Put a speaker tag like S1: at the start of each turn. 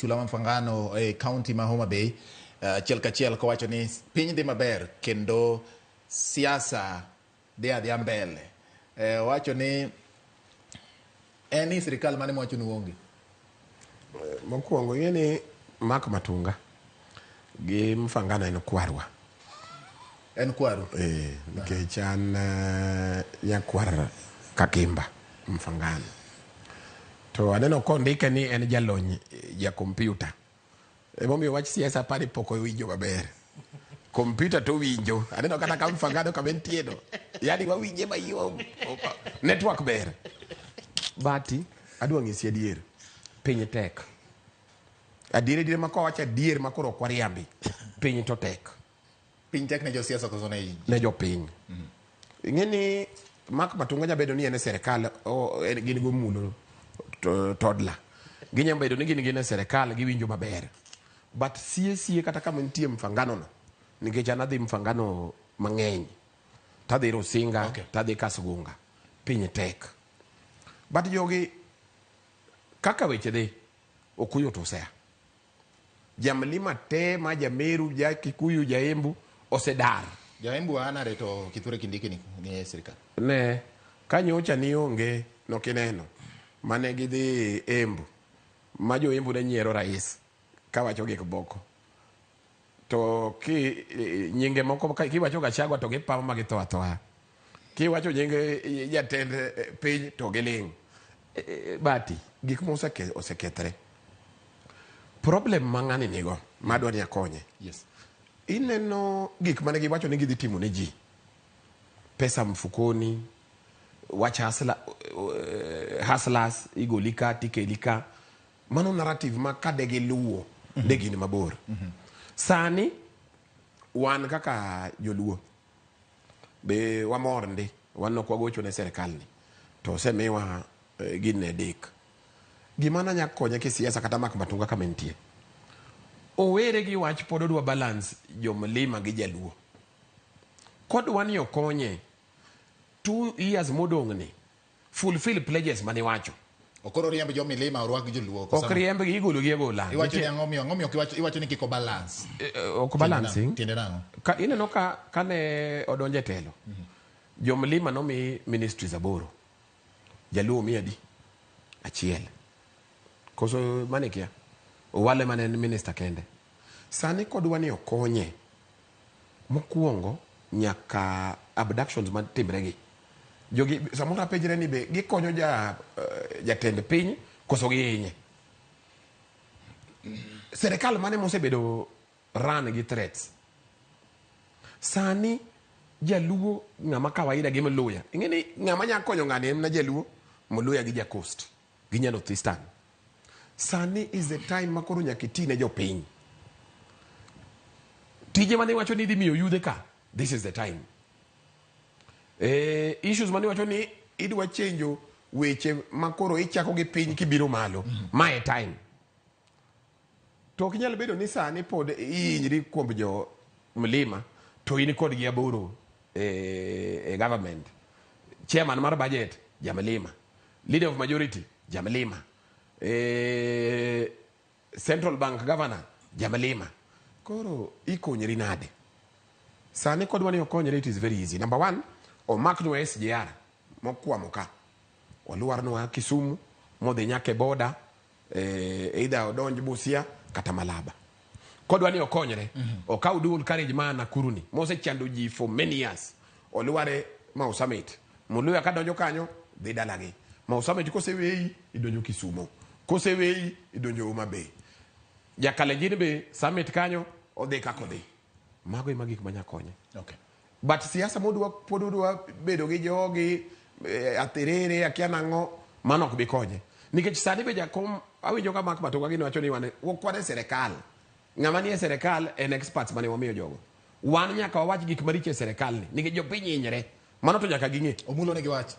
S1: chula ma Mfangano e county ma Homa Bay achiel kachiel kowacho ni piny dhi maber kendo siasa dhi adhiya mbele. Owacho ni en ni sirikal mane mowacho ni uonge?
S2: Mokwongo ing'e ni Mark Matunga gi Mfangano en kwarwa.
S1: En kwaru?
S2: Eh, nikech an nyakwar Kakimba Mfangano. To aneno kondike ni en jalony ja kompyuta. Emomiyo wach siasa apani pok owinjo maber. Kompyuta to owinjo. Aneno kata ka Mfangano kama entie no. Yaani wawinje mayom. Network ber. Bati, adwa ng'isi adier. Piny tek. Adier adier ma kowacho adier ma koro ok wariambi. Piny to tek.
S1: Piny tek ne josiasa koso ne
S2: ne jopiny. Ing'e ni Mark Matunga nya bedo ni en e sirikal en gin gomulo toddler. Ginya bedo ni gin gin e sirikal giwinjo maber. But sie sie kata kama nitie Mfangano no, nikech an adhi Mfangano mang'eny. Tadhi Rusinga, tadhi Kasgunga. Piny tek. But jogi kaka weche dhi, okuyo to osea. Jamlima te ma Jameru, ja Kikuyu, Jaembu osedar.
S1: Jaembu anare to Kithure Kindiki ni e sirikal.
S2: Ne, ka nyocha nionge nokineno mane gidhi Embu ma jo Embu ne nyiero rais kawacho gik moko. To ki nyinge moko kiwacho Gachagua to gipamo ma githo athoa. Kiwacho nying jatend piny to giling'. Bati, gik ma osekethre. Problem ma ng'ani nigo ma adwa ni akonye. Ineno gik mane giwacho ni gidhi timo ne ji. Pesa mfukoni, wach hustlers, igoli ka tikeli ka. Mano narrative ma kade giluwo de gin mabor. Sani wan kaka joluo be wamor ndi, wan ok wagocho ne sirikal ni to osemiwa gine dik. Gima nanya konye kisiasa kata Mark Matunga kama entie. Owere gi wach pod odwa balance jomlima gi jaluo. Kodwa ni okonye 2 years modong' ni fulfill pledges mane iwacho.
S1: Okoro riemb jo milima orwak joluo.
S2: Ok riemb gi igolo gi agola.
S1: Iwacho ni ang'o miyo ang'o miyo iwacho ni kik obalance.
S2: Ok balancing.
S1: Tiende nang'o?
S2: Ka ineno ka kane odonjo e telo. Jo mlima nomi ministries 8. Jaluo omi adi? 1. Koso mane kia? Owale mane en minister kende. Sani kodwa ni okonye. Mokwongo nyaka abductions matimre gi. Jogi samoro apenjre ni be gikonyo jatend piny koso gihinye. Serikal mane mosebedo run gi threats. Sani jaluo ng'ama kawaida gi Mluya. Ing'e ni ng'ama nya konyo ng'ani en na jaluo, Mluya gi ja Coast, gi nya North Eastern. Sani is the time ma koro nyaka iti ne jopiny. Tije mane iwacho ni idhi miyo yudhe ka, this is the time. Issues mane iwacho ni idwa chenjo weche ma koro ichako gi piny kibiro malo, ma e time. To ok nyal bedo ni sani pod ihinyri kuom jo mlima to in kodgi 8 e government. Chairman mar budget, ja mlima. Leader of majority, ja mlima. Central Bank governor, ja mlima. Koro ikonyri nade? Sani kodwa ni okonyre it is very easy. Number 1, omaknwa SGR mokwamo ka. Olwarnwa Kisumu, modhi nyaka e border, either odonj Busia kata Malaba. Kodwa ni okonyre, okaw dual carriage ma Nakuru ni, mosechando ji for many years. Olware Mau Summit. Muluya kadonjo kanyo, dhi dalagi. Mau Summit koseweyi, idonjo Kisumu. Koseweyi, idonjo Homa Bay. Jakalenjin be Summit kanyo, odhi kaka odhi. Mago ema gik manya konye. But siasa modwa pod odwa bedo gi jogi, athirere, akia nang'o, mano ok bi konye. Nikech sani be jakom, awinjo ka Mark Matunga gini wacho ni wan ok wan e sirikal. Ng'ama nie sirikal en experts mane wamiyo jogo. Wan nyaka wawach gik maricho e sirikal ni, nikech jopiny hinyre. Mano to nyaka ging'e.
S1: Omulo negi wach.